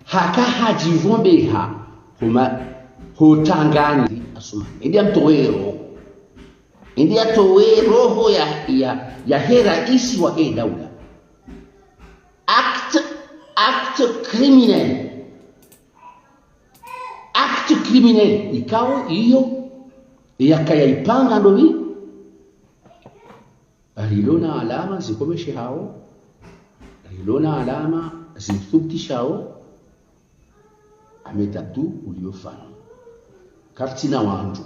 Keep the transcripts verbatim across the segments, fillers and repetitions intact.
Haka hadjivombeha, homa, ho Tanganyika, Assoumani. Ende yamtowe roho. Ende yatowe roho ya, ya, yahe raisi wahe daula. Acte, acte criminel. Acte criminel. Ikao iyo, yakaya ipanga ndopvi. Rilo na alama zikomeshehao, rilo na alama zithubutishao, Ahmed Abdou uliyo Fanu. Karitsina wandru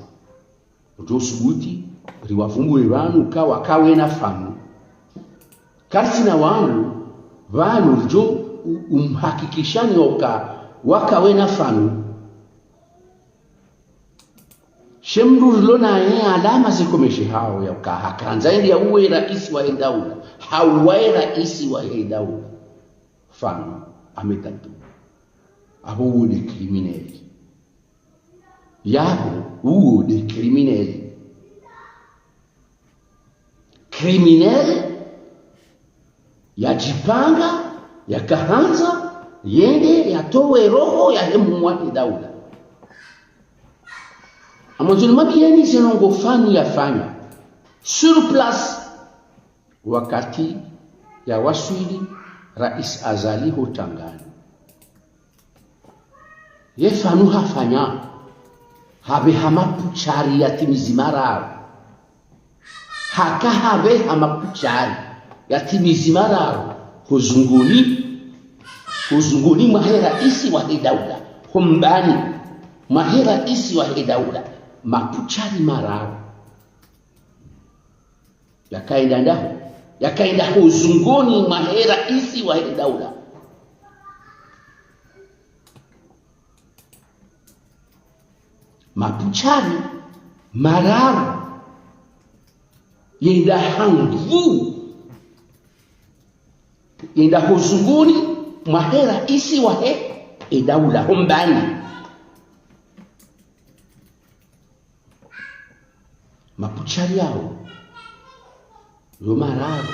ridjo subuti riwavumbue pvanu ka wakawena Fanu. Karitsina wandru pvanu ridjo u-, umhakikishani oka wakawena Fanu. She mndru rilo naye alama zikomeshehao ya uka hakandza ende yauwe raisi wahe daula, hauwaye raisi wahe daula. Fanu, Ahmed Abdou. Apvo uwo nde criminel. Yapvo uwo nde criminel. Criminel yadjipanga, yakahandza yende yatowe roho yahe mumwahe daula. Amwandzoni mabiyeni ze ndrongoo Fanu yafanya sur place, wakati yawaswili raisi Azali ho Tanganyika. Ye Fanu hafanya, hapveha mapuchari yatimizi mararu. Haka hapveha mapuchari yatimizi mararu, ho zunguni, ho zunguni mwahe raisi wahe daula, ho mbani mwahe raisi wahe daula, mapuchari mararu. Yakaenda ndaho, yakaenda ho zunguni mwahe raisi wahe daula. Mapuchari mararu yenda hangu, yenda ho zunguni mwahe raisi wahe daula, ho mbani. Mapuchari yawo yo mararu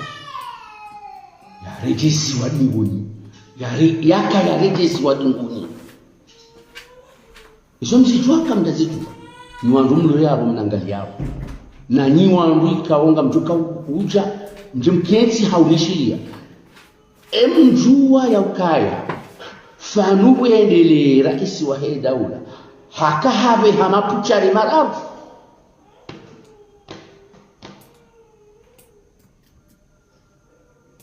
yaredjeziwa dingoni. Yare-, yaka yaredjeziwa dingoni. Izo mzidjuwa ka mdzazidjuwa. Nyi wandru mlo yapvo mnangaliyao. Na nyi wandru ikao ngamdjoka udja, mdje mkentsi hau nishiliya. Emdjuwa ya ukaya Fanu pvwendelee raisi wahe daula, haka hapveha mapuchari mararu.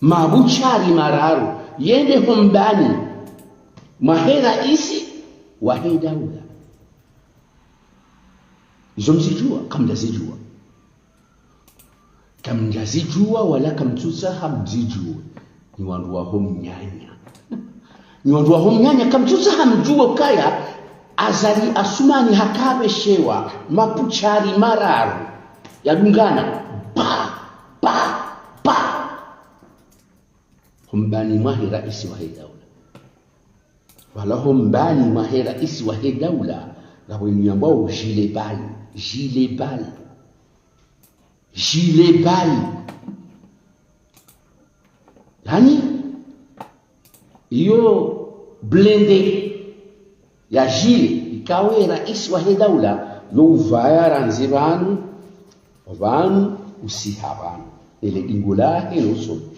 Mapuchari mararu, yende ho mbani mwahe raisi wahe daula. Izo mzidjuwa, ka mdzazidjuwa. Ka mdzazidjuwa wala ka mtsutsaha mzidjuwe. Nyi wandru waho mnyanya. Nyi wandru waho mnyanya, ka mtsutsaha mdjuwe ukaya Azali Assoumani haka hapveshewa mapuchari mararu yadungana. Pa, pa, pa. Ho mbani mwahe raisi wahe daula. Wala ho mbani mwahe raisi wahe daula, ngapvo inu yambwao gilet pâle, gilet pâle. Gilet pâle. Yaani, iyo blindé ya gilet, ikao ye raisi wahe daula, yo uvaya randzi pvanu, pvanu, usiha pvanu. Nele dingo lahe no usoni.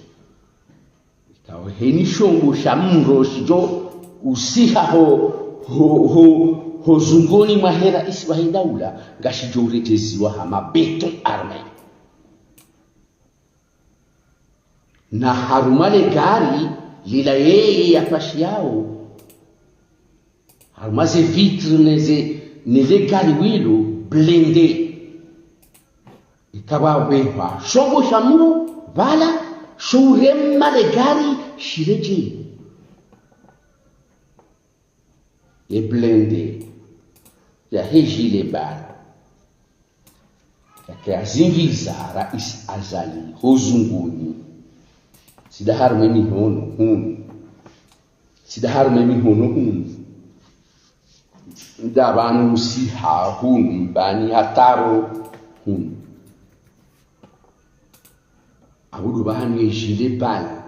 Ikao heni shombo sha mro shidjo usiha ho, ho, ho, ho zungoni mwahe raisi wahe daula, ngashidjo uredjeziwa hama béton armé. Na harumwa le gari lila yeye yapashiyao, harumwa ze vitre ne ze, ne le gari wilo blindé. Ikao wapvehwa shombo sha mro pvala, sho urema le gari shiredjeyi. Ye blindé yahe gilet pâle. Yake yazingiza raisi Azali ho zungoni. Tsi nda harumwa ye mihono hunu. Tsi nda harumwa ye mihono hunu. Nda pvanu usiha hunu, mbani hataro hunu. Apvo ndo pvanu ye gilet pâle.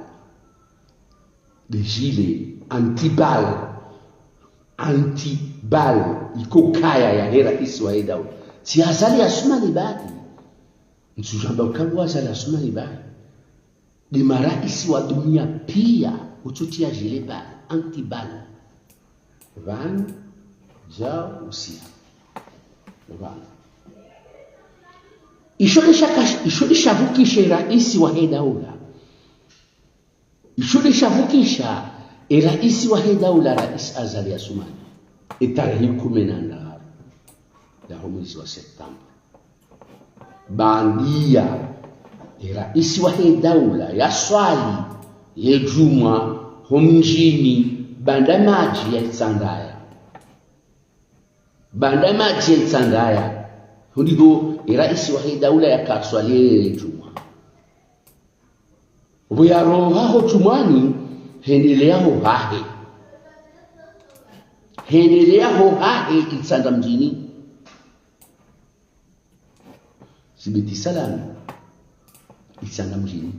Nde gilet anti-balle. anti-bal, iko kaya yahe raisi wahe daula. Tsi Azali Assoumani bahi. Ntsudjamba uka pvo Azali Assoumani bahi. Nde maraisi wa dunia pia, utsotia gilet pare, anti-bal. Pvanu, djau, usiha. Pvanu. Isho nde shaka-, isho nde shavukisha eraisi wahe daula. Isho nde shavukisha eraisi wahe daula, raisi Azali Assoumani. Etarehi kume na ndraru yaho mwezi wa septembre. Baanda ya eraisi wahe daula yaswali yedjumwa homdjini Bandamadji ya Itsangaya. Bandamadji ya Itsangaya. Ho ndipvo eraisi wahe daula yakaswali yedjumwa. Pvo yaroha hodjumwani, hendelea hohahe. Hendelea hohahe Itsandra mdjini. Tsi Beit Salam, Itsandra mdjini.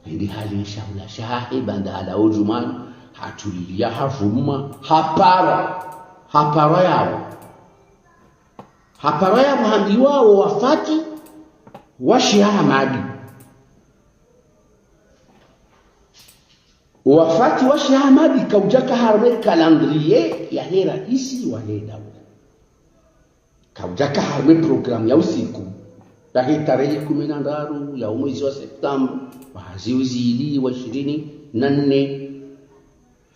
Hende hale shahula shahe, baanda halawa hodjumwani, hatulilia, havuma, hapara, hapara yapvo. Hapara yapvo hambiwa wo wafati wa Sheha Hamadi. Wo wafati wa Sheha Hamadi kaudjaka harumwa calendrier yahe raisi wahe daula. Kaudjaka harumwa programme ya usiku yahe tarehi kume na ndraru yaho mwezi wa septembre, mwaha zihwi zili na ishirini na nne.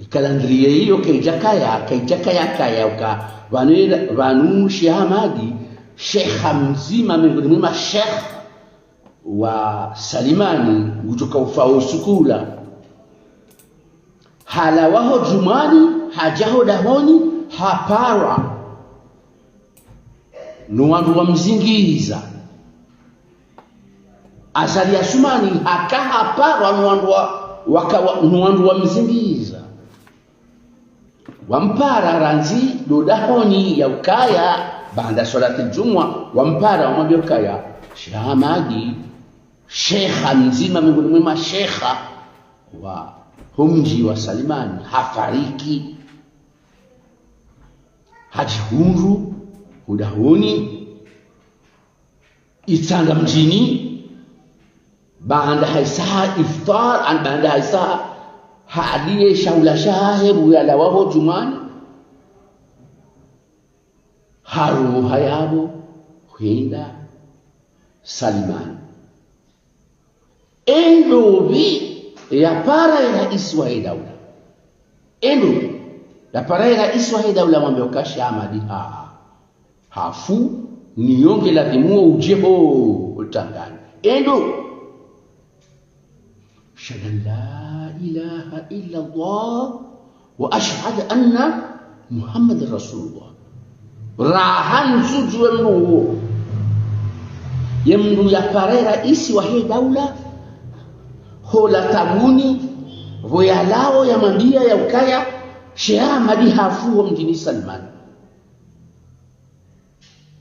Calendrier iyo kaidjakaya, kaidjakaya kaya uka pvanu, pvanu Sheha Hamadi, shekha mdzima miongoni mwa mashekha wa Salimani, ngudjoka ufa usiku ula. Halawa hodjumwani, hadja hodahoni, haparwa no wandru wamzingiza. Azali Assoumani haka haparwa no wandru wa, waka wa, no wandru wamzingiza. Wampara randzi ndo dahoni ya ukaya, baanda swalati djumwa, wampara wamwambia ukaya, Sheha Hamadi, shekha mdzima miongoni mwa mashekha waho mdji wa Salimani, hafariki. Hadjihundru hodahoni Itsandra mdjini, baanda ha isaha iftar, an baanda ha isaha haliye shahula shahe, pvo yalawa hodjumwani, haroha yapvo hwenda Salimani. Endopvi yapara eraisi wahe daula. Endopvi yapara eraisi wahe daula, mwambia uka Sheha Hamadi ha, hafu, niyo nge ladhimu udje ho, ho tangani. Endo. أشهد أن لا إله إلا الله وأشهد أن محمدا رسول الله. Raha ntsudjuwe mndru wo. Ye mndru yapara eraisi wahe daula, hola tabuni, pvo yalawa yamwambia ya ukaya, Sheha Hamadi hafu homdjini Salimani.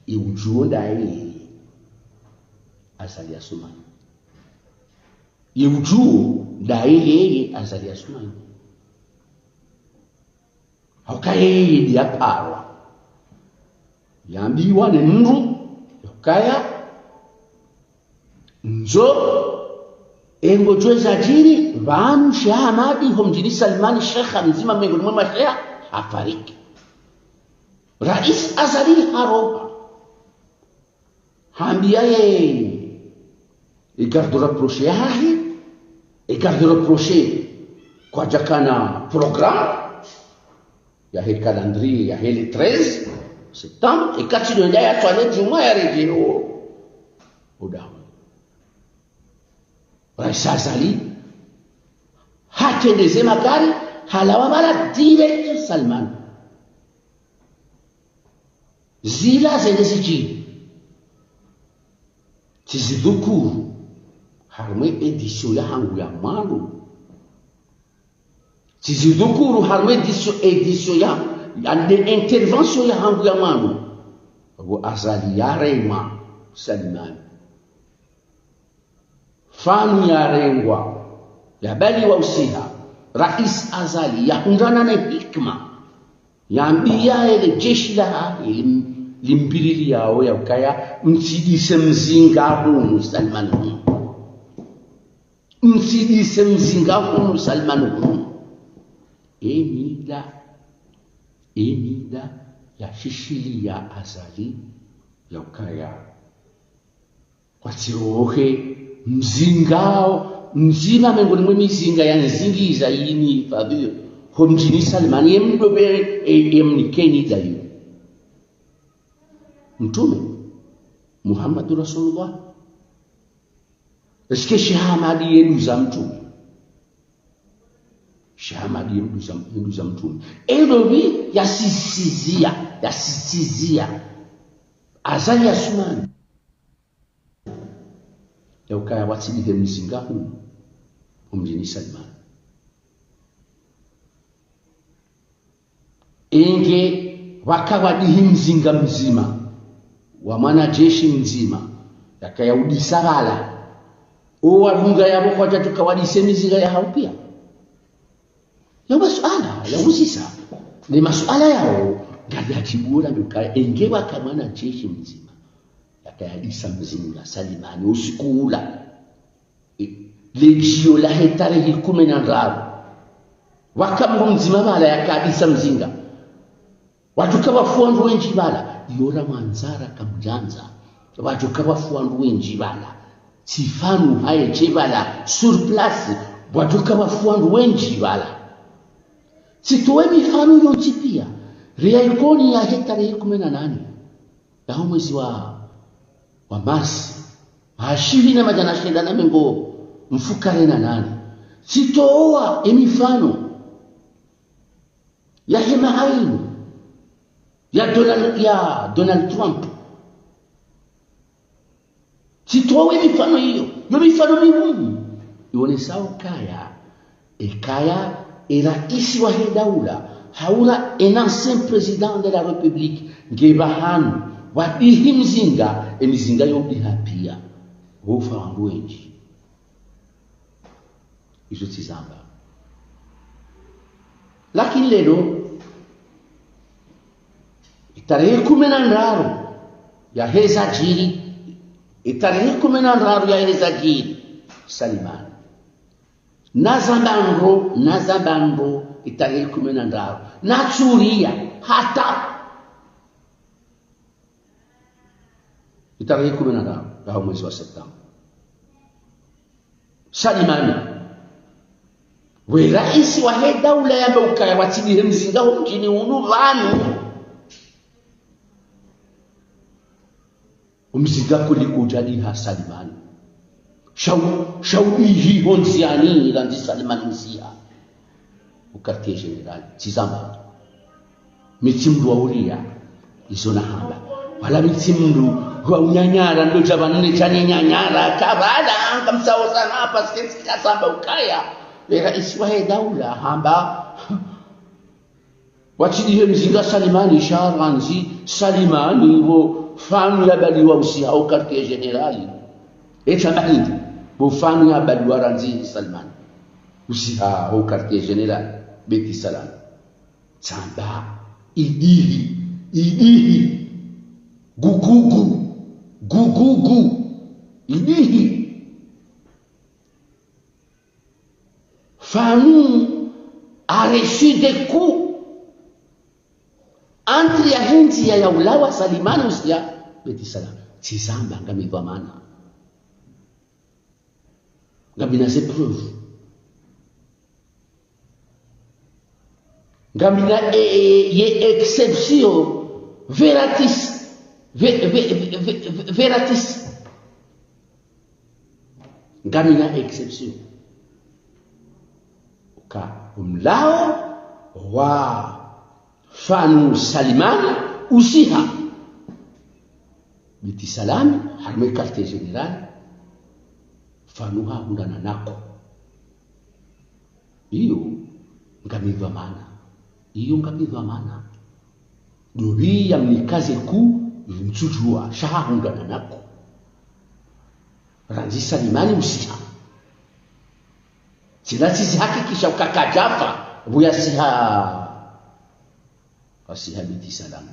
Ye udjuo ndaye Azali Assoumani. Ye udjuo ndaye Azali Assoumani. Hauka yeye nde yaparwa. Yambiwa ne mndru, ya ukaya, ndzo, engodjo zadjiri, pvanu Sheha Hamadi, homdjini Salimani, shekha mdzima miongoni mwa mashekha, hafariki. Raisi Azali haroha. Hambia ye, ye garde rapprochée yahahe, ye garde rapprochée kwadjakana programme yahe calendrier yahe le treize septembre, ye kati ndo nda yaswali djumwa yaredjei ho, ho dahoni. Raisi Azali hatrendeze magari, halawa pvala direct Salimani. Zila zende zidjiri. Tsizidhukuru harumwa édition yahangu ya mwando. Tsizidhukuru harumwa édition, édition ya, ya de intervention yahangu ya mwando. Pvo Azali yaremwa Salimani. Fanu yarengwa, yabaliwa usiha. Rais Azali yahundrana ne hikima, yambiya ele jeshi lahahe lim-, limbililiyao ya ukaya, mtsidise mzinga hunu Salimani hunu. Mtsidise mzinga hunu Salimani hunu. Emida, emida yashishiliya Azali ya ukaya, kwatsirohe mzinga mdzima mengoni mwe mizinga yanzingiza yini hifadhwiyo ho mdjini Salimani, ye mdopve, e, e mnikeni dayo. Mtrume Muhammadu Rasulullah. Est-ce que Sheikh Ahmadi ye nduza Mtrume? Sheikh Ahmadi ye nduza, ye nduza Mtrume. Elo pvi yasisitiziya, yasisitiziya Azali Assoumani ya ukaya watsidihe mzinga hunu ho mdjini Salimani. Enge pvaka wadihi mzinga mdzima, wa mwanajeshi mdzima, yakaya udisa pvala. O wadunga yapvo kwadjatsuka wadise mizinga yahawo piya. Yawo masuala ya uzisa. Ne masuala yawo ngayadjibuwa ndo ukaya enge pvaka mwanajeshi mdzima yakaya disa mzinga Salimani usiku ula. E, ledjiyo lahe tarehi kume na ndraru. Pvaka mdru mdzima pvala yakaya disa mzinga. Wadjuka pvwafu wandru wendji pvala. Iyo ra mwandzara kamdjandza. Wadjuka pvwafu wandru wendji pvala. Tsi fanu haye she pvala. Sur place. Wadjuka pvwafu wandru wendji pvala. Tsitowe mifano yontsi piya. Reya Ikoni yahe tarehi kume na nane yaho mwezi wa, wa Mars, ha shihwi na madjana shenda na mengo mfukare na nane. Tsitowa emifano yahe mahaini ya Donald, ya Donald Trump. Tsitowe mifano iyo, yo mifano mihuu. Ionesao ukaya, ekaya, e raisi wahe daula, hau ra un ancien président de la République, nge pvahanu, wadihi mzinga, emizinga yo udiha piya. Wofa wandru wendji. Izo tsizamba. Lakini leo, etarehi kume na ndraru yaheze djiri, etarehi kume na ndraru yaheze djiri Salimani. Nazamba ndro, nazamba ndro, etarehi kume na ndraru. Natsuria, hata etarehi kume na ndraru yaho mwezi wa septembre. Salimani, we raisi wahe daula yamba ukaya watsidihe mzinga ho mdjini unu pvanu. Omzinga kuli udjadiha Salimani. Shau, shaudihi ho ndziani, randzi Salimani usiha ho quartier général. Tsizamba. Mi tsi mndru wa uria, izo nahamba. Wala mi tsi mndru wa unyanyara, ndo djapvanu ne tsani nyanyara, kapvala, ngamsawo sana, parce que tsika samba ukaya. E raisi wahe daula, hamba. Watsidihe mzinga Salimani, sha randzi Salimani, wo fanu yabaliwa usiha ho quartier général. Etsa bahindi, wo fanu yabaliwa randzi Salimani usiha ho quartier général, Beti Salam. Tsamba, idihi, idihi, gugugu, gugugu, idihi. Fanu a reçu des coups. Entre yahe ndziya ya ulawa Salimani usiha Beti Salam. Tsizamba ngami dhwamana. Ngamina ze preuve. Ngamina, eh, eh, ye exception veratis. Ve-, ve-, ve-, ve-, ve-, veratis. Ngamina exception. Uka omlawo wa fanu Salimani usiha Beti Salam, harumwa e quartier général, fanu hahundrana nako. Iyo ngami dhwamana. Iyo ngami dhwamana. Ndopvi yamnika ze coups, ntsudjuwa, sha hahundrana nako. Randzi Salimani usiha. Tsena tsizihakikisha uka kadjafa, pvo yasiha, yasiha Beit Salam.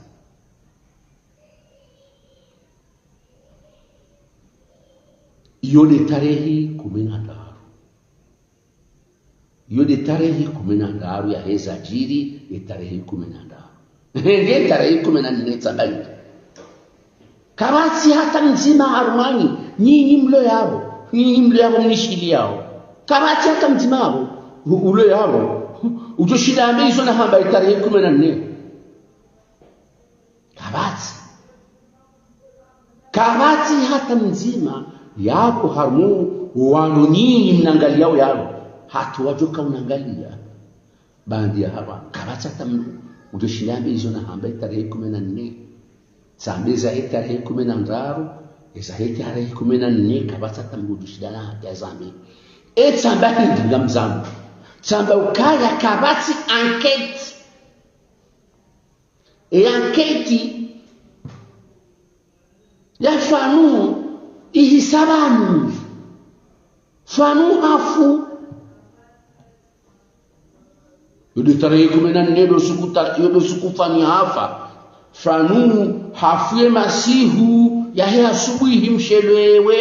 Iyo nde tarehi kume na ndraru. Iyo nde tarehi kume na ndraru yahe zadjiri, ye tarehi kume na ndraru. Nge tarehi kume na nne tsamba iyo. Kapvatsi hata mdzima harumwanyu, nyinyi mlo yapvo, nyinyi mlo yapvo mnishiliyao. Kapvatsi hata mdzima yapvo, u-, ulo yapvo, udjoshinda yambe izo nahamba ye tarehi kume na nne. Kapvatsi. Kapvatsi hata mdzima yapvo harumwa wanu nyinyi mnangaliyao yapvo. Hata wadjoka unangalia. Baanda ya hapvo, kapvatsi hata mndru udjoshinda yambe izo nahamba ye tarehi kume na nne. Tsambe zahe tarehi kume na ndraru, ezahe tarehi kume na nne, kapvatsi hata mndru udjoshinda na hata yazambe. E tsamba hindri ngamzambo. Tsamba ukaya kapvatsi enquête. E enquête ya Fanu ihisa pvanu. Fanu hafu. Yo nde tarehi kume na nne ndo suku ta-, yo ndo suku Fanu hafa. Fanu hafu ye masihu yahe asubuhi mshelewe.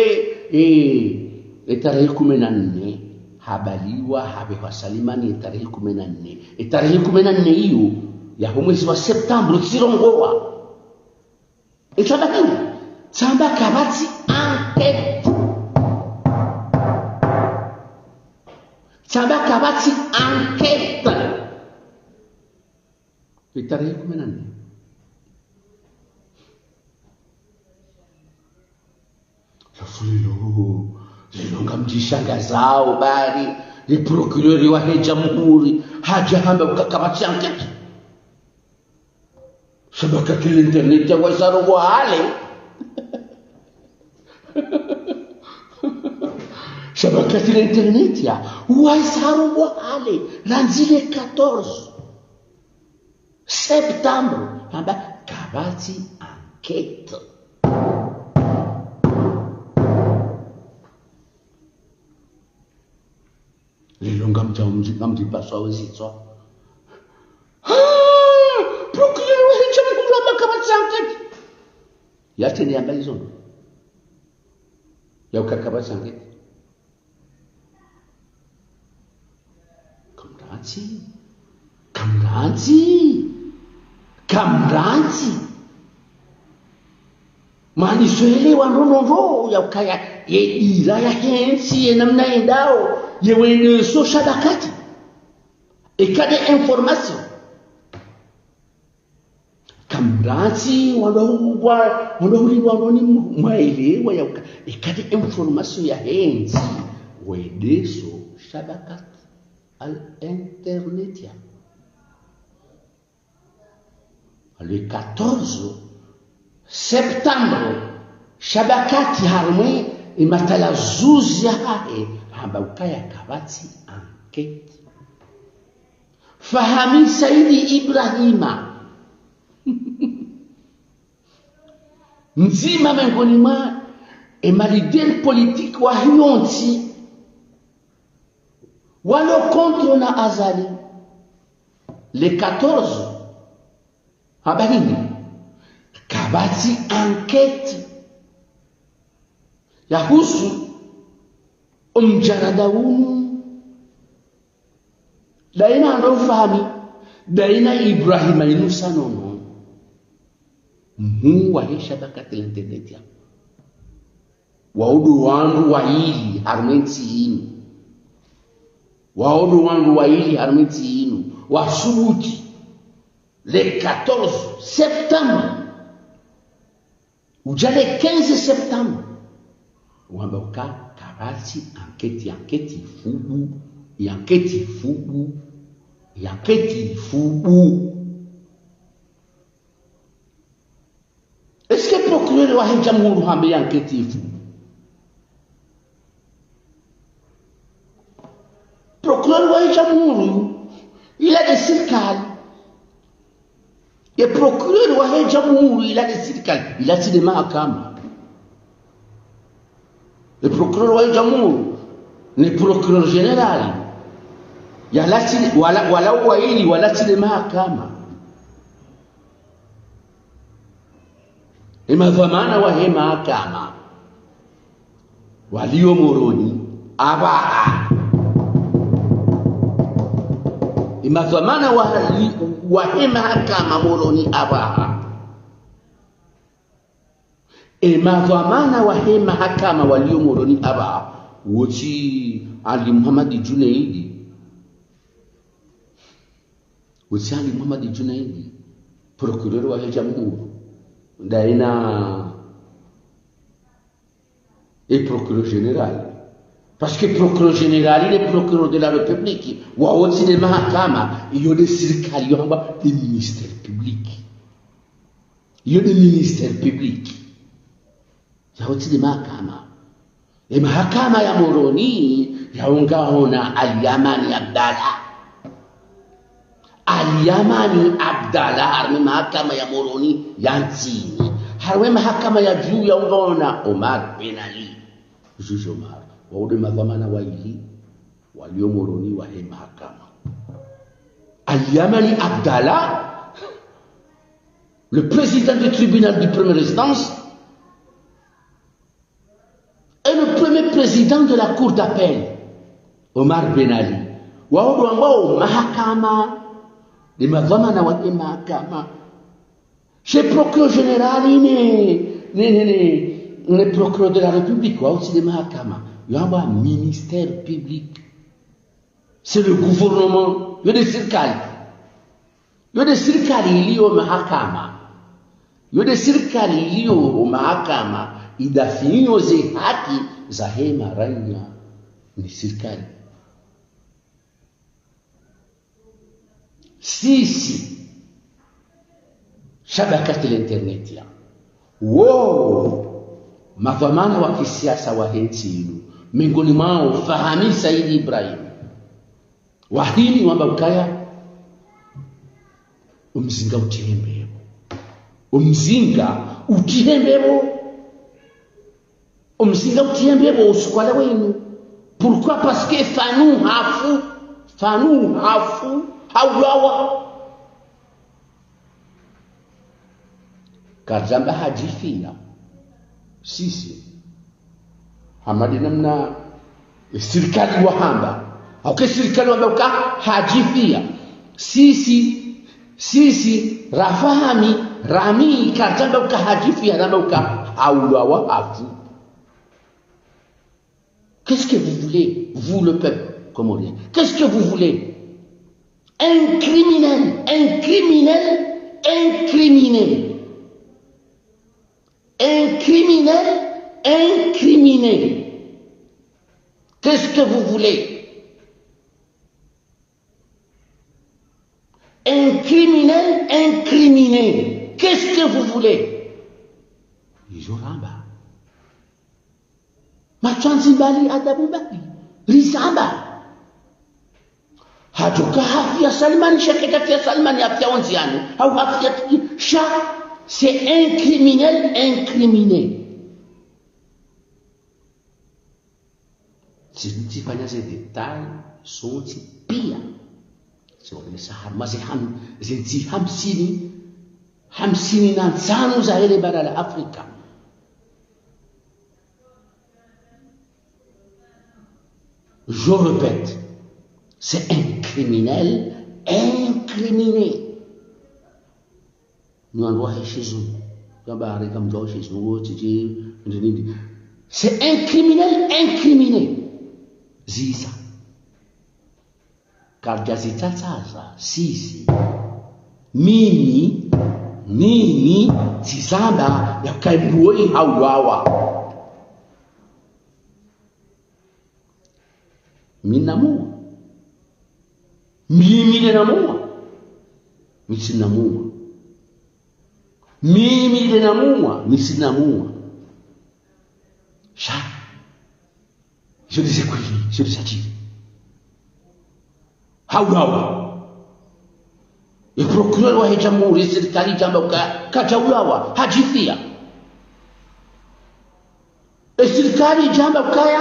Eh, e tarehi kume na nne habaliwa, habehwa salimani e tarehi kume na nne. E tarehi kume na nne iyo, yaho mwezi wa septembre, tsirongowa. E tsamba hindri? Tsamba kapvatsi enquête. Tsamba kapvatsi enquête. E tarehi kume na nne. Halafu leo, leo ngamdjishangazao bari, ye procureur wahe jamhuri, hadja hamba uka kapvatsi enquête. Shabakati l'internet ya wahisa robo hale. Shabakati l'internet ya wahisa robo hale. Randzi le quatorze septembre. Hamba kapvatsi enquête. Leo ngamdja umdji-, ngamdjipaswa wezitswa. Ah, procureur wahe jamhuri hamba kapvatsi enquête. Yatsende yamba izo ndo. Ya uka kapvatsi enquête. Kamrantsi. Kamrantsi. Kamrantsi. Mani swele wa ndrongoo ya ukaya, ye dira yahe ntsi ye namna yendao, ye wendeso Shabakati. Eka nde information. Kamrantsi, wandru wa, wandru wa huli wandru ni mwaelewa ya uka, eka nde information yahe ntsi, wendeso Shabakati, al internet ya. Le quatorze septembre, Shabakati harumwa ye matalazuzi yahahe, hamba ukaya kapvatsi enquête. Fahami Saidi Ibrahima. Mdzima mengoni mwa ye ma leader politique wahe yontsi. Walo contre na Azali. Le quatorze. Hamba hindri? Kapvatsi enquête yahusu omdjarada unu. Daina ndo Fahami, daina Ibrahima Yunusa Nono. Mhuu wahe Shabakati l'internet ya. Wao ndo wandru wayili harumwa ye ntsi yinu. Wao ndo wandru wayili harumwa ye ntsi yinu. Wasubuti. Le quatorze septembre. Udja le quinze septembre. Wamba uka kapvatsi enquête, enquête ifubu, enquête ifubu, enquête ifubu. Est-ce que procureur wahe jamhuri hamba enquête ifu? Procureur wahe jamhuri, ila nde sirikali. Ye procureur wahe jamhuri, ila nde sirikali, ila tsi nde mahakama. Ye procureur wahe jamhuri, ne procureur général. Yalatsile, wala, wala waili, walatsile mahakama. Emadhwamana wahe mahakama walio Moroni apvaha. Emadhwamana wali, wahe mahakama Moroni apvaha. Emadhwamana wahe mahakama walio Moroni apvaha, wotsi Ali Mohamed Djounaid. Wotsi Ali Mohamed Djounaid, procureur wahe jamhuri. Ndaye na e procureur général. Parce que procureur général, il est procureur de la République. Wao wotsi ne mahakama, iyo ne sirikali, yo hamba le ministère public. Iyo ne ministère public. Yao wotsi ne mahakama. E mahakama ya Moroni, yao ngayina Ali Yamani Abdallah. Ali Yamani Abdallah, harumwa mahakama ya Moroni ya ntsini. Harumwa mahakama ya juu yao ngayina Omar Ben Ali. Juge Omar. Wao nde madhwamana waili walio Moroni wahe mahakama. Ali Yamani Abdallah, le président du tribunal de première instance, et le premier président de la cour d'appel, Omar Ben Ali. Wao ndo wambao mahakama, nde madhwamana wahe mahakama. She procureur général ne, ne, ne, ne, ne procureur de la République, wao wotsi ne mahakama. Yo hamba ministère public. C'est le gouvernement. Yo nde sirikali. Yo nde sirikali ilio mahakama. Yo nde sirikali ilio mahakama. Idafiyo ze haki zahe maraiya ne sirikali. Sisi, shabakati la internet ya. Wo, madhwamana wa kisiasa wahe ntsi inu, miongoni mwao Fahami Said Ibrahim. Wahimi wamba ukaya, omzinga utihembe pvo. Omzinga utihembe pvo. Omzinga utihembe pvo usiku wa leo inu. Pourquoi? Parce que Fanu hafu. Fanu hafu. Haulawa. Karidjamba hadjifiya. Sisi. Hama nde namna, e, sirikali wahamba. Hauka e sirikali wamba uka hadjifiya. Sisi, sisi, rafahami, rami, karidjamba uka hadjifiya, ramba uka haulawa hafu. Qu'est-ce que vous voulez, vous le peuple comorien? Qu'est-ce que vous voulez? Un criminel, un criminel, un criminel. Un criminel, un criminel. Qu'est-ce que vous voulez? Un criminel, un criminel. Qu'est-ce que vous voulez? Izo ramba. Matswanzi mbali, adabu mbali. Rizamba. Hadjoka hafiya Salimani, sha keka hafiya Salimani, hafiya ondziani. Hau hafiya tiki, sha, c'est un criminel, un criminel. Zinu tsifanya ze détails, zontsi piya. Zionesa harumwa ze ham-, ze ntsi hamsini, hamsini na ntsanu zahe le bara la Afrika. Je répète, c'est un criminel, un criminel. Ni wandru wahe shizungu. Kamba hareka mdru wahe shizungu, titi, ndi, ndi, ndi. C'est un criminel, un criminel. Ziza. Karidja zitsatsaza, sisi. Mimi, mimi, tsizamba, yakaye mdru woyi haulawa. Mi namuwa. Mimi nde namuwa. Mi tsinamuwa. Mimi nde namuwa. Mi tsinamuwa. Sha. Je les ai cueillis, je les ai tirés. Haulawa. E procureur wahe jamhuri, sirikali djamba uka, kadjaulawa, hadjifiya. E sirikali djamba ukaya,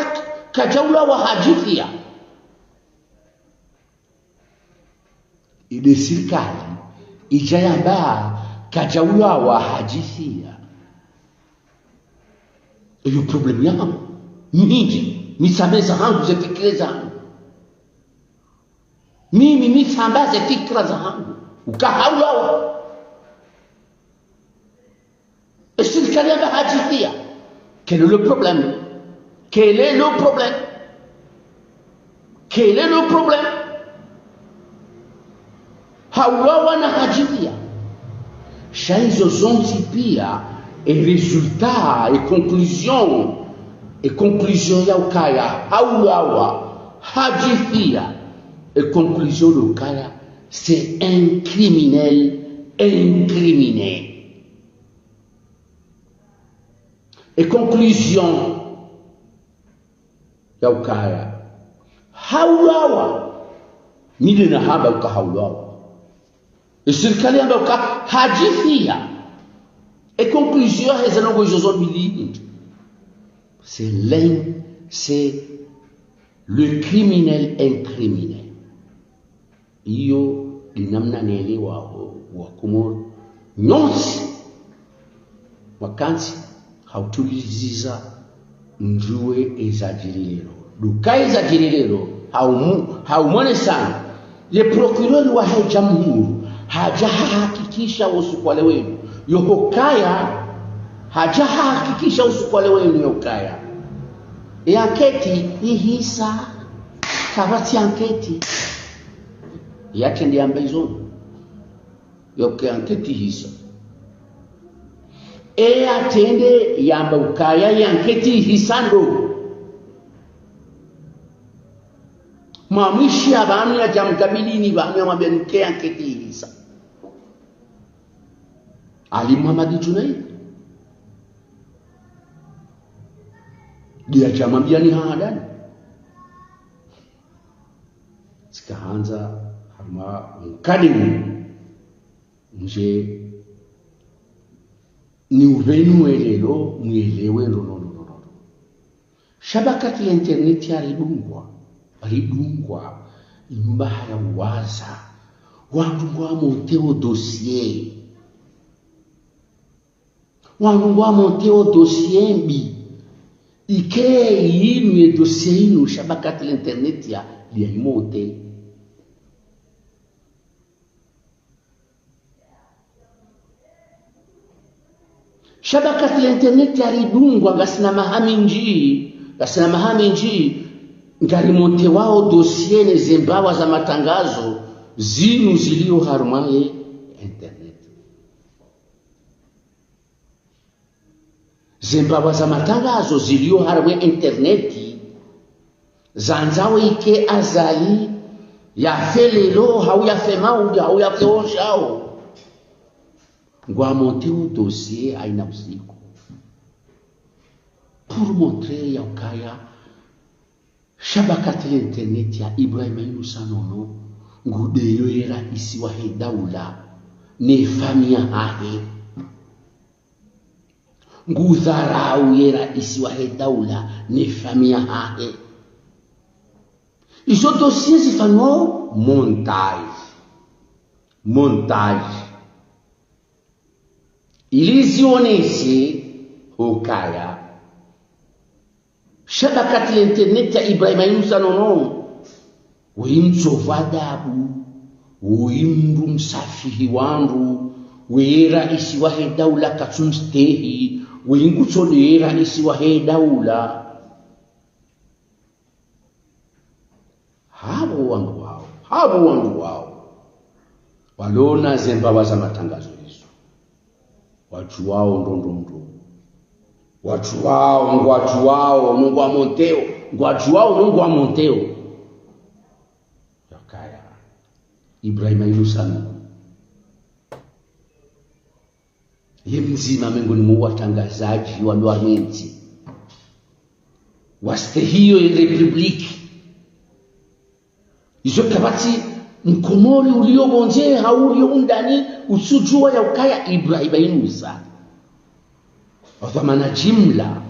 kadjaulawa, hadjifiya. Inde sirikali idja yamba kadjaulawa, hadjifia. Iyo problème yahangu. Mi hindji, mi tsambe zahangu, ze fikira zahangu. Mimi, mi tsamba ze fikira zahangu. Uka haulawa. E sirikali yamba hadjifia. Quel est le problème? Quel est le problème? Quel est le problème? Haulawa na hadjifia. Sha izo zontsi pia, e résultat, e conclusion, e conclusion ya ukaya haulawa, hadjifia, e conclusion ya ukaya c'est un criminel incriminé. E conclusion ya ukaya haulawa. Mi nde nahamba uka haulawa. E sirikali yamba uka hadjifia. E conclusion ya heze ndrongoo izo zo mbili, c'est l'in-, c'est le criminel incriminé. Iyo nde namna nelewaho Wakomori nyontsi mwakantsi, hautuliziza mdjuwe ezadjiri leo. Ndo ukaya ezadjiri leo, haumu-, haumonesana. Ye procureur wahe jamhuri hadja hahakikisha usiku wa leo inu, yo ukaya, hadja hahakikisha usiku wa leo inu yo ukaya e enquête ihisa. Kapvatsi enquête. Yatrende yamba izo. Yo ukaya enquête ihisa. E yatrende yamba ukaya ye enquête ihisa ndo. Mwamwishi ya pvanu yadja mkabilini pvanu yamwambiani uka ye enquête ihisa. Ali Mohamed Djounaid. Nde yadja mwambiani ha handani. Tsika handza hama mkade unu ndje niupveni mwelelo, mwelewe lolo lolo lolo. Shabakati la internet ya ridungwa, ridungwa, inyumba haya uwaza. Wandru ngwa monté o dossier. Wandru ngwa monté o dossier mbi. Ike yinu ye dossier yinu shabakati la internet ya, ya i monté. Shabakati la internet ya ridungwa, ngasina maha mindji, ngasina maha mindji, ngari monté wao dossier ne zembawa za matangazo, zinu zilio harumwa ye internet. Zembawa za matangazo zilio harumwa ye internet, zandzawo ike Azali yafe leo, hau yafe mauri, hau yafe onshao. Ngwa monté o dossier hayina usiku. Pour montrer ya ukaya shabakati la internet ya Ibrahima Yunusa Nono, ngu ndeyo ye raisi wahe daula, ne famiyi yahahe. Ngu dharau ye raisi wahe daula, ne famiyi yahahe. Izo dossier zifanywao montage. Montage. Ili zionese ukaya shabakati la internet ya Ibrahima Yunusa Nono, woyi mtsovu adabu, woyi mndru msafihi wandru, woyi raisi wahe daula katsumstehi, woyi ngutso nde raisi wahe daula. Hapvo wandru wao, hapvo wandru wao. Walona zembawa za matangazo izo. Wadjuwao ndo ndo ndo. Wadjuwao, ngwadjuwao, no ngwa montéo. Ngwadjuwao, no ngwa montéo. Yakaya. Ibrahima Yunusa Nono. Ye mdzima mengoni mwa watrangazadji wa lwa mwendzi. Wastehiyo ye République. Izo kapvatsi Mkomori ulio pvondze hau ulio undani utsudjuwa ya ukaya Ibrahima Yunusa. Dhwamana jimla,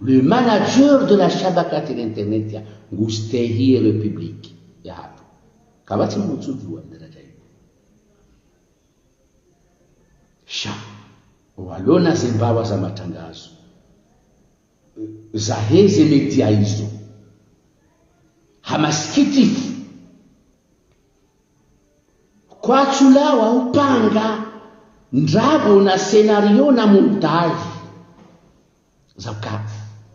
le manager de la shabakati la internet ya, ngustehi ye République yahatru. Kapvatsi mndru utsudjuwa ndaraja iyo. Sha, walona ze mbawa za matangazo, zahe ze media izo, ha masikitifu, kwatsulawa upanga ndrabo na scénario na montage. Zaka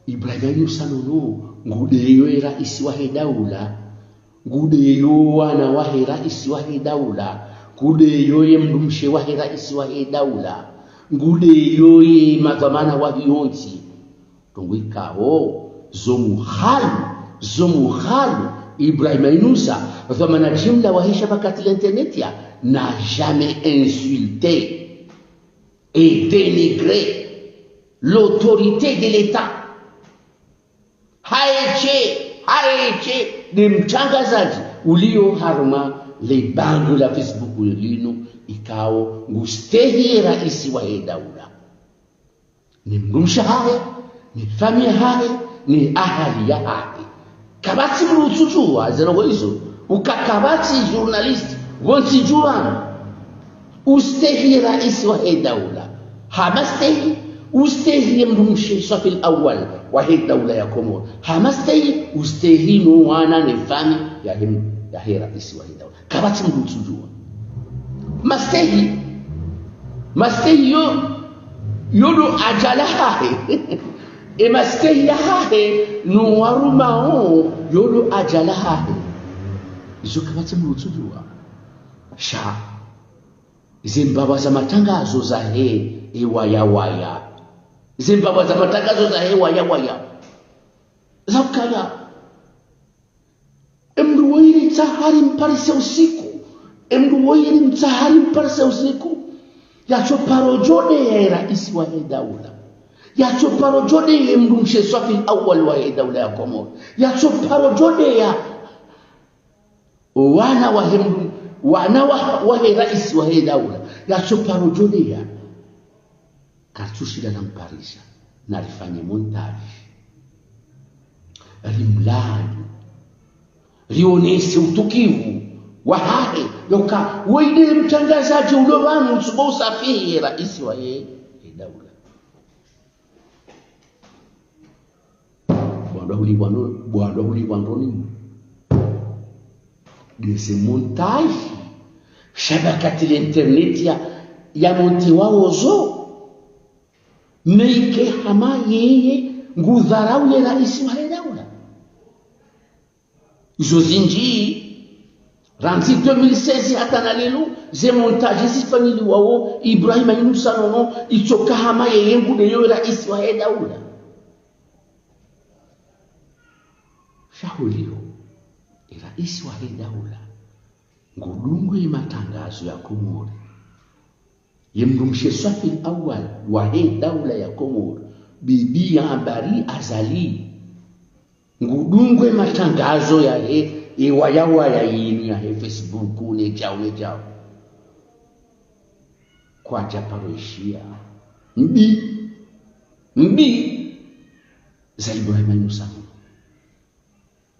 Ibrahima Inoussa Nono, ngudeyo ye raisi wahe daula, ngudeyo wana wahe raisi wahe daula, ngudeyo ye mdrumshe wahe raisi wahe daula, ngudeyo ye madhwamana wahe yontsi. Ndrongoo ikao, zo muhalu, zo muhalu, Ibrahima Inoussa, dhwamana jimla wahe shabakati la internet ya, n'a jamais insulté et dénigré l'autorité de l'État. Haeshe, haeshe, ne mtrangazadji uliyo harumwa le bangwe la Facebook linu, ikao ngustehi ye raisi wahe daula. Ne mdrumshe hahe, ne famiyi yahahe, ne ahali yahahe. Kapvatsi mdru utsudjuwa, ze ndrongoo izo. Uka kapvatsi journaliste, wontsi djuwani. Ustehi ye raisi wahe daula. Hama stehi, ustehi ye mdrumshe swafi al-awwal wahe daula ya Komori. Hama stehi, ustehi no wana ne famiyi yahe, yahe raisi wahe daula. Kapvatsi mdru utsudjuwa. Mastehi, mastehi yo, yo ndo adjali yahahe. E mastehi yahahe, no warumao, yo ndo adjali yahahe. Izo kapvatsi mdru utsudjuwa. Sha, ze mbawa za matangazo zahe, e waya waya. Ze mbawa za matangazo zahe, waya waya. Za ukaya. E mdru woyi ritsaha rimparisa usiku. E mdru woyi rimtsaha rimparisa usiku. Yatsoparo djodeya ye raisi wahe daula. Yatsoparo djodeya ye mdrumshe swafi al-awwal wahe daula ya Komori. Yatsoparo djodeya o wana wahe mdru-, wana wa-, wahe raisi wahe daula. Yatsoparo djodeya. Kartsushila namparisa, narifanye montage. Rimlaani. Rionese utukivu wahahe. Yoka, woyi nde mtrangazadji ulo pvanu, utsuba usafihi ye raisi wahe, ye daula. Bwandwa huli bwandro-, bwandwa huli bwandroni. Nde ze montage. Shabakati la internet ya, ya montiwa ozo. Meyike hama yeye ngudharau ye raisi wahe daula. Izo zindji, randzi deux mille seize hata na leo, ze montage zifanyiliwao Ibrahima Inoussa Nono, itsoka hama yeye ngudeyo raisi wahe daula. Sha holiho, e raisi wahe daula, ngudungao ye matangazo ya Komori. Ye mdrumshe swafi al-awwal wahe daula ya Komori, bibi ya Ambari Azali. Ngudungao ye matangazo yahe, e waya waya yinu yahe Facebook, ne djau, ne djau. Kwadjaparo ishiya. Mbi. Mbi. Za Ibrahima Inoussa.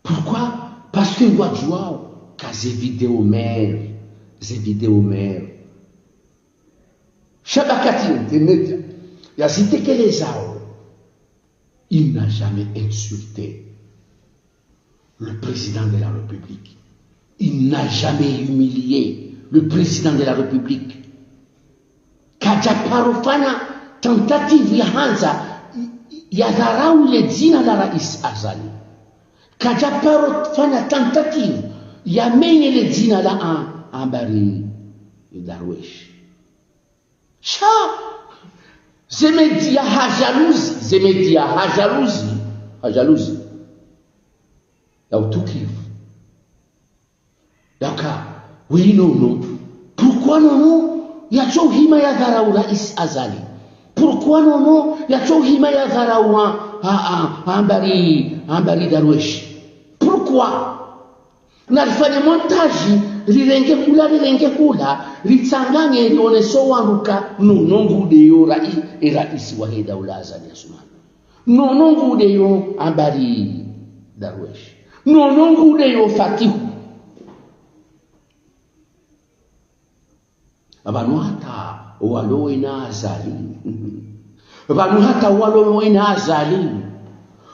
Pourquoi ? Parce que ngwadjuwao ka ze vidéo mère, ze vidéo mère. Shabakati internet ya, yazitekelezao. Il n'a jamais insulté le président de la République. Il n'a jamais humilié le président de la République. Kadjaparo fanya tentative ya handza ya dharau le dzina la raisi Azali. Kadjaparo fanya tentative ya menye le dzina la An-, Ambari Darwesh. Sha, ze media ha jalousie, ze media ha jalousie, ha jalousie ya utukivu. Yaka, woyi Nono, pourquoi Nono yatso hima ya dharau raisi Azali ? Pourquoi Nono yatso hima ya dharau a, a, a, Ambari, Ambari Darwesh ? Pourquoi ? Narifanye montage, rirenge hula, rirenge hula, ritsanganye, rionese wandru ka Nono ngudeyo rai-, e raisi wahe daula Azali Assoumani. Nono ngudeyo Ambari Darwesh. Nono ngudeyo Fatihu. Apvanu hata Walo wena Azali. Pvanu hata walo wena Azali.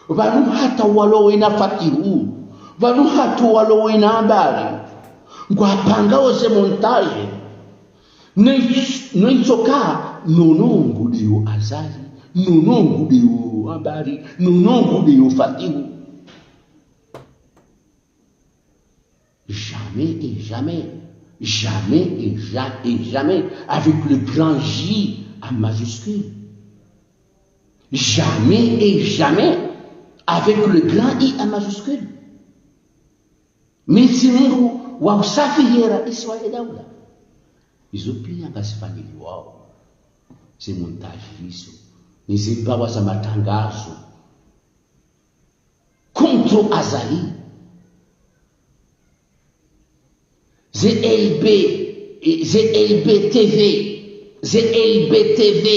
Pvanu hata walo wena Fatihu. Pvanu hata walo wena Habari. Ngwapangao ze montage. Ne, ne ntsoka, nono ngudeyo Azali. Nono ngudeyo Habari. Nono ngudeyo Fatihu. Jamais et jamais, jamais et ja-, et jamais, avec le grand J à majuscule. Jamais et jamais, avec le grand I à majuscule. Mwenyezi Mungu wa usafi ye raisi wa edaula. Izo pia ngazifanyiliwao. Ze montage izo. Ni ze mbawa za matangazo. Contre Azali. Ze L B, eh, ze L B T V, ze L B T V,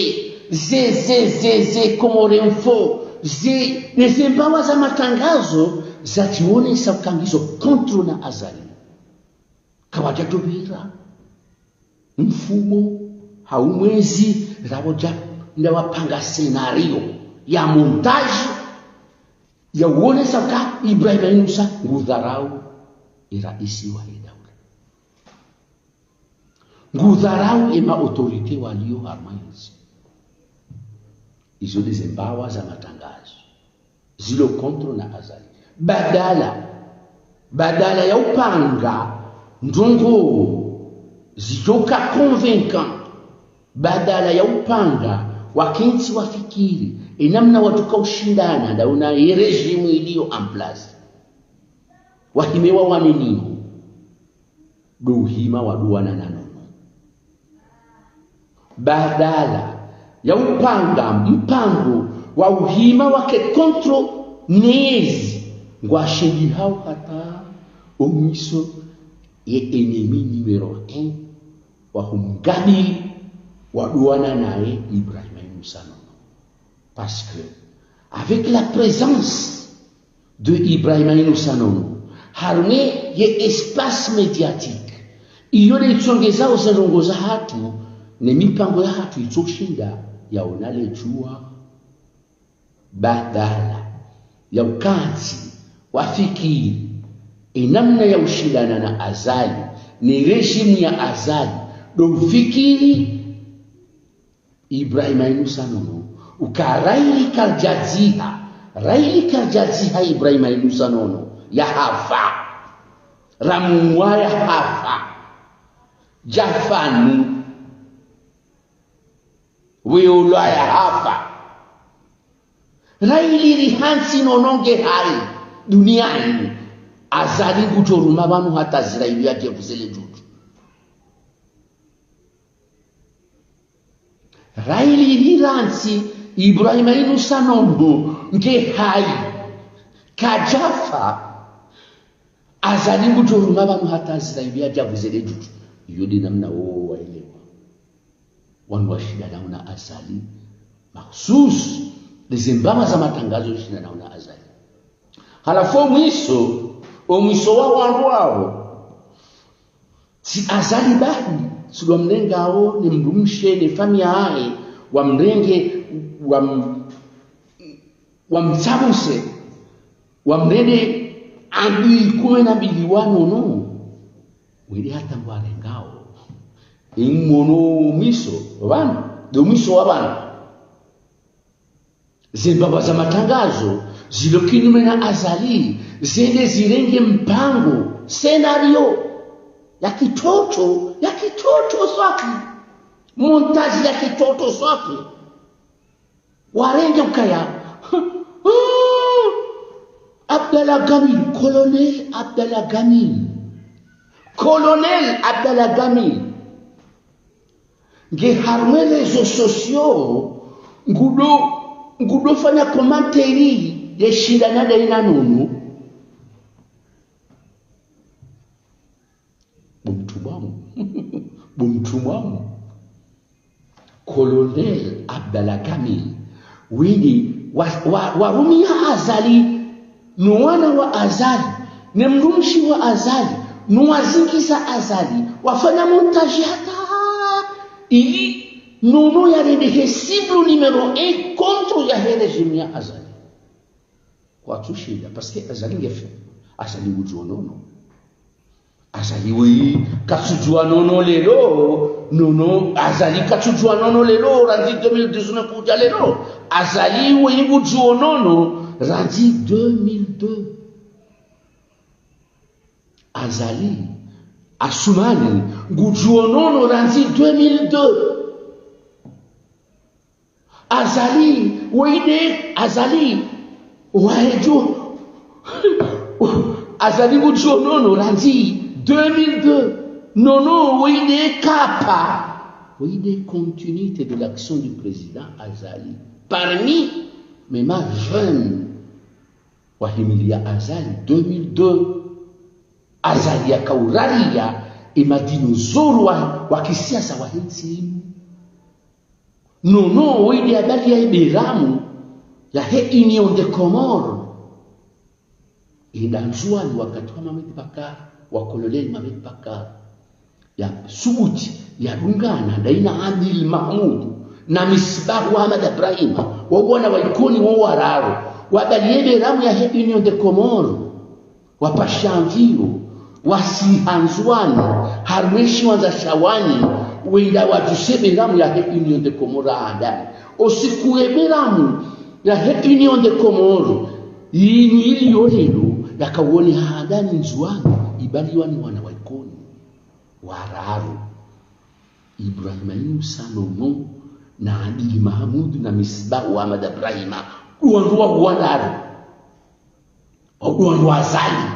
ze, ze, ze, ze Comores Info, ze, ne ze mbawa za matangazo, zationesa uka ngizo contre na Azali. Kawadja topvira mfumo, hau mwezi, rawo dja, nda wapanga scénario ya montage, ya uonesa ka Ibrahima Inoussa ngudharau e raisi wa edaula. Ngudharau e ma autorité walio harumwa entsi. Izo nde ze mbawa za matangazo zilo contre na Azali. Badala, badala ya upanga ndrongoo zidjoka convaincant, badala ya upanga wakentsi wafikiri e namna wadjoka ushindana ndauna ye régime ilio en place, wahime wawane nini, ndo uhima waduwana na nono. Badala ya upanga mpango wa uhima wake contre nezi, ngwashindihao hata omwiso ye ennemi numéro un wa humgabili waduwana naye Ibrahima Inoussa Nono. Parce que, avec la présence de Ibrahima Inoussa Nono harumwa ye espace médiatique, iyo nde itsongezao ze ndrongoo zahatru, ne mipango yahatru itsoshinda yaona le djuwa. Badala ya ukantsi wafikiri e namna ya ushindana na Azali, ne régime ya Azali, ndo ufikiri Ibrahima Inoussa Nono, uka raili kardjadziha, raili kardjadziha Ibrahima Inoussa Nono, yahafa. Ramuwa yahafa. Djafanu. Weolwa yahafa. Raili rihantsi nono nge hayi duniani. Azali ngudjoruma pvanu hata Aziraili yadje pvuzele djudju. Raili rihantsi Ibrahima Inoussa Nono nge hayi. Kadjafa. Azali ngudjoruma pvanu hata Aziraili yadje pvuzele djudju. Iyo nde namna wowo waelewa. Wanu washindanao na Azali. Mahususu, nde ze mbawa za matangazo zishindanao na Azali. Halafu omwiso, omwiso wa wandru wawo. Tsi Azali bahi, tsi ndo wamrengao, ne mdrumshe, ne famiyi yahe, wamrenge, wam-, wamtsabuse, wamrende adui kume na mbili wa nono. Wende hata ngwarengao. Imwono omwiso, pvanu, ndo mwiso wa pvanu. Ze mbawa za matangazo, zilo kinyume na Azali, zende zirenge mpango, scénario, ya kitoto, ya kitoto swafi. Montage ya kitoto swafi. Warenge ukaya. Abdallah Gamil, Colonel Abdallah Gamil. Colonel Abdallah Gamil. Nge harumwa réseaux sociaux, ngudo, ngudo fanya commentaire ye shindana ndaye na nono. Bo mtrumwa wangu. Bo mtrumwa wangu. Colonel Abdallah Gamil. Wende wa, wa, warumia Azali, no wana wa Azali, ne mdrumshe wa Azali, no wazingiza Azali, wafanya montage hata ili Nono yarendehe cible numéro un contre yahe régime ya Azali. Kwatsushinda, parce que Azali nge faible. Azali ngudjuo Nono. Azali woyi katsudjua Nono leo. Nono, Azali katsudjua Nono leo, randzi deux mille dix-neuf kudja leo. Azali woyi ngudjuo Nono, randzi deux mille deux. Azali Assoumani ngudjuo Nono randzi deux mille deux. Azali, woyi nde, Azali, waheju. Azali ngudjuo Nono randzi deux mille deux. Nono, woyi nde kapa. Woyi nde continuité de l'action du président Azali. Parmi, même jeune. Wahimilia Azali deux mille deux. Azali yakauraria, emadinosaure wa, wa kisiasa wahe ntsi inu. Nono, woyi nde yabalia eberamu, yahe Union des Comores. Yenda Ndzuani wakati wa Mohamed Bacar, wa colonel Mohamed Bacar. Yasubuti, yadungana, ndayi na Adil Mahmoud, na Misbah Ahmad Ibrahima, wo wana wa Ikoni wo wararu, wabalie beramu yahe Union des Comores, wapasha mvio, wasiha Ndzuani, harumwa eshiwandza sha Wani, wenda wadjuse beramu yahe Union des Comores handani. Osiku eberamu yahe Union des Comores, yinu yilio leo, yakawone handani Ndzuani, ibaliwa ni wana wa Ikoni wararu. Ibrahima Yunusa Nono, na Adil Mahmoud, na Misbah Ahmad Ibrahima. Wandru wa wararu. Wandru wa Azali.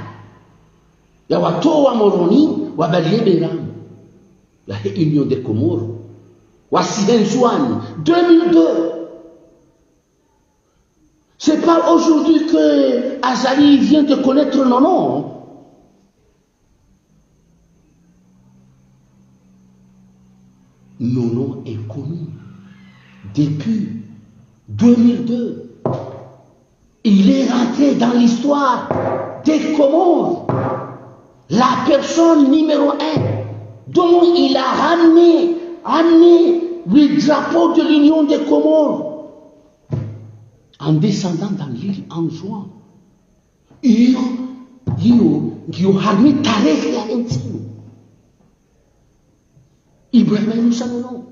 Yawatowa Moroni, wabalie beramu yahe Union des Comores. Wasihe Ndzuani, deux mille deux. C'est pas aujourd'hui que Azali vient de connaître Nono. Nono est connu depuis deux mille deux. Il est rentré dans l'histoire des Comores. La personne numéro un dont il a ramené, amené le drapeau de l'Union des Comores en descendant dans l'île Anjouan. Iyo, iyo, ngiyo harumwa etarehi yahe ntsi inu. Ibrahima Yunusa Nono.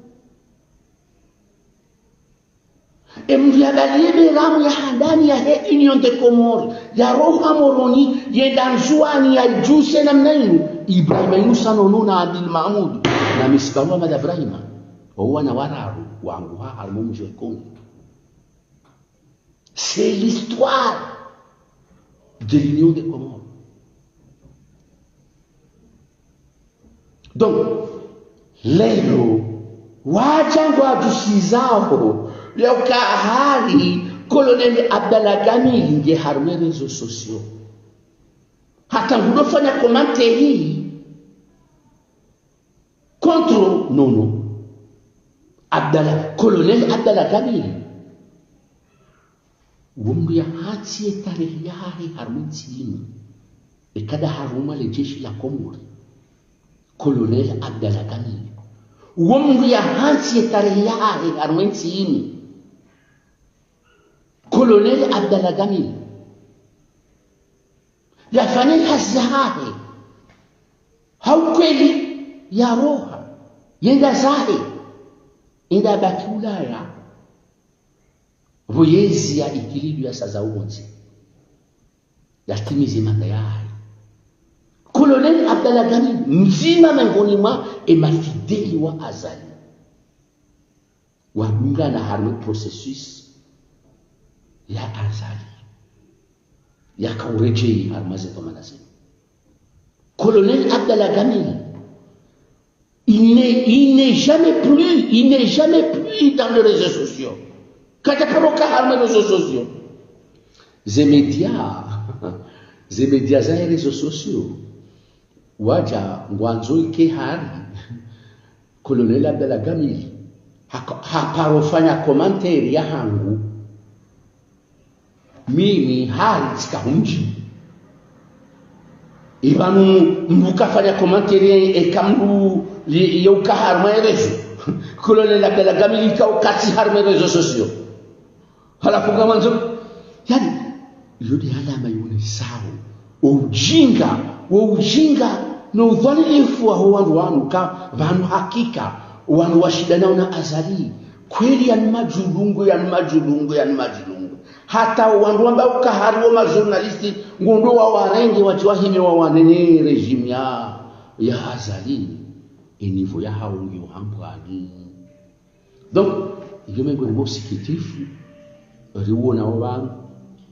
Emndru yabalie beramu ya handani yahe Union des Comores, yaroha Moroni, yenda Ndzuani, yayidjuse namna inu, Ibrahima Yunusa Nono na Adil Mahmoud, na Misbah Ahmad Ibrahima. Wo wana wararu, wanguha harumwa omdji wa Ikoni. C'est l'histoire de l'Union des Comores. Donc, leo, wadja ngwadjusizaho, yauka hari, Colonel Abdallah Gamil nge harumwa réseaux sociaux. Hata ngudofanya commentaire, contre Nono. Abdallah, Colonel Abdallah Gamil. Wo mndru yahantsi etarehi yahahe harumwa entsi inu. Eka nda harumwa le jeshi la Komori. Colonel Abdallah Gamil. Wo mndru yahantsi etarehi yahahe harumwa entsi inu. Colonel Abdallah Gamil. Yafanye hazi yahahe. Ha ukweli yaroha. Yenda zahe. Yenda baki Ulaya. Pvo yezi ya ikilidu ya saza uonze. Yatimize manda yahahe. Colonel Abdallah Gamil, mdzima mengoni mwa emafideli wa Azali. Wadungana harumwa processus ya Azali. Yakauredjeyi harumwa ze dhwamana zinu. Colonel Abdallah Gamil, il n'est, il n'est jamais plus, il n'est jamais plus dans les réseaux sociaux. Kadja paro ka harumwa réseaux sociaux. Ze média, ze média za réseaux sociaux. Wadja ngwandzo ike hari Colonel Abdallah Gamil, haka-, haparo fanya commentaire yahangu. Mimi hari tsika hundji. Ipvanu mndru kafanya commentaire eka mndru ye, yeuka harumwa réseau. Colonel Abdallah Kamili ka ukati harumwa réseaux sociaux. Halafu ngamwandzo, yaani, iyo nde alama yonesao oujinga, oujinga no udhwalilifu waho wandru wanu ka, pvanu hakika, wandru washindanao na Azali. Kweli yanu madjulungwe, yanu madjulungwe, yanu madjulungwe. Hata wandru wamba uka hari wo majournaliste, ngondo wawarenge wadje wahime wawanene régime ya, ya Azali. E niveau yahao ngiyo hambwani. Donc, iyo mengoni mwa usikitifu, riwonao pvanu,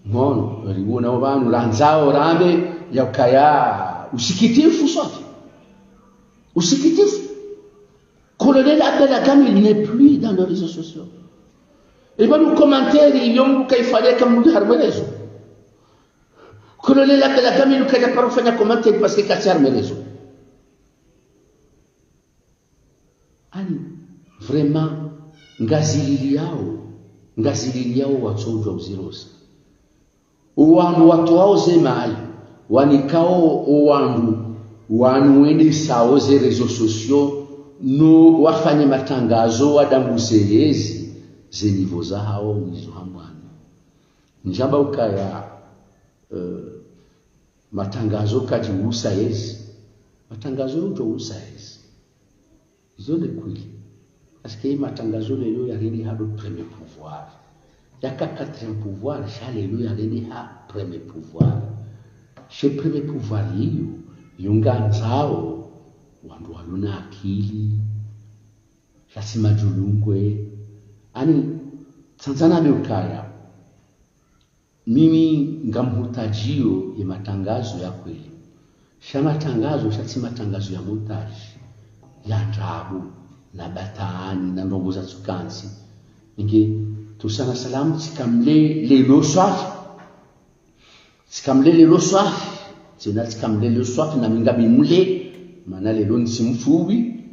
mwono, riwonao pvanu, randzao rambe, ya ukaya, usikitifu sote. Usikitifu. Colonel Abdallah Kamili n'est plus dans les réseaux sociaux. E pvanu commentaire, iyo mndru kaifanya ka mndru harumwa réseau. Colonel Abdallah Kamili kadja paro fanya commentaire parce que katsi harumwa réseau. Ani, vraiment, Ngazidja liliyao, Ngazidja liliyao watsoudjuwa uzirosa. Owandru watoao ze mayi, wanikao owandru, wanu wendesao ze réseaux sociaux, no wafanye matangazo wadambuse yezi, ze niveau zahao ngizo hambwani. Ndjamba ukaya, eh, matangazo kadji usa yezi. Matangazo yudjo usa yezi. Izo nde kweli. Parce que matangazo leo yarendeha ndo premier pouvoir. Yaka quatrième pouvoir, sha leo yarendeha premier pouvoir. She premier pouvoir iyo, yo ngandzao wandru walona akili, sha tsi madjulungwe. Ani, tsandzana be ukaya. Mimi ngamhutadjio ye matangazo ya kweli. Sha matangazo, sha tsi matangazo ya montage, ya ndrabo, na batwili, na ndrongoo za tsukantsi. Inge, Toussaint Salam, tsikamle lelo swafi. Tsikamle lelo swafi. Tsena tsikamle lelo swafi, na mi ngami mle, mana lelo ntsi mfuwi.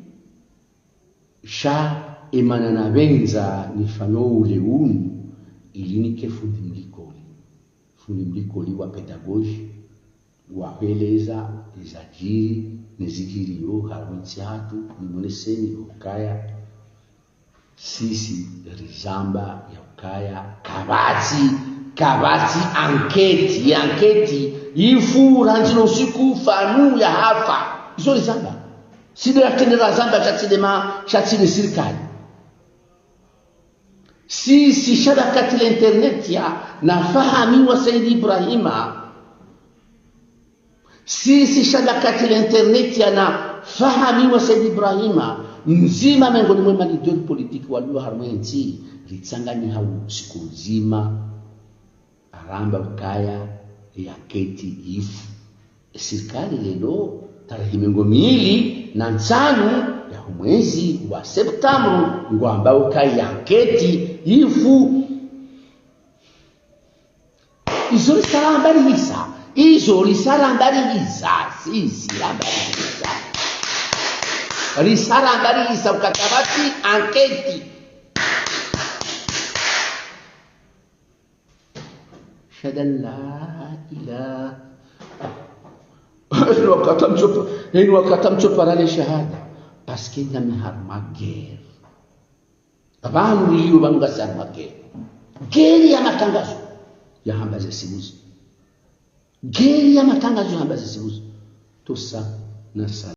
Sha emana napvendza nifanye ule unu, ili nike fundi mlikoli. Fundi mlikoli wa pédagogie, wa hweleza ezadjiri, nezidjiriyo, harumwa entsi yahatru, nimwoneseni ukaya, sisi rizamba ya ukaya, kapvatsi, kapvatsi enquête, ye enquête ifu, randzi no usiku, fanu yahafa. Izo rizamba. Sisi nde ratende razamba sha tsi nde ma, sha tsi nde sirikali. Sisi sha wakati le internet ya na Fahami wa Said Ibrahima. Sisi sha wakati le internet ya na Fahami wa Said Ibrahima. Mdzima mengoni mwe ma leader politique walio harumwa entsi. Ritsanganyiha usiku mdzima. Aramba ukaya ye enquête ifu. Esirikali lelo, tarehi mengo mili na ntsanu yaho mwezi wa septambru, ngwamba ukaya ye enquête ifu. Izo risa ramba rihisa. Izo risa ramba rihisa. Sisi ramba rihisa. Risa ramba rihisa uka kapvatsi enquête. Ashhadu an la ilaha. Eni wakati mtsopa, eni wakati mtsopara le shahada. Parce que ngami harumwa guerre. Apvanu lilo pvanu ngasi harumwa guerre. Guerre ya matangazo. Yahamba ze simuzi. Guerre ya matangazo yahamba ze simuzi. Toussaint Salam.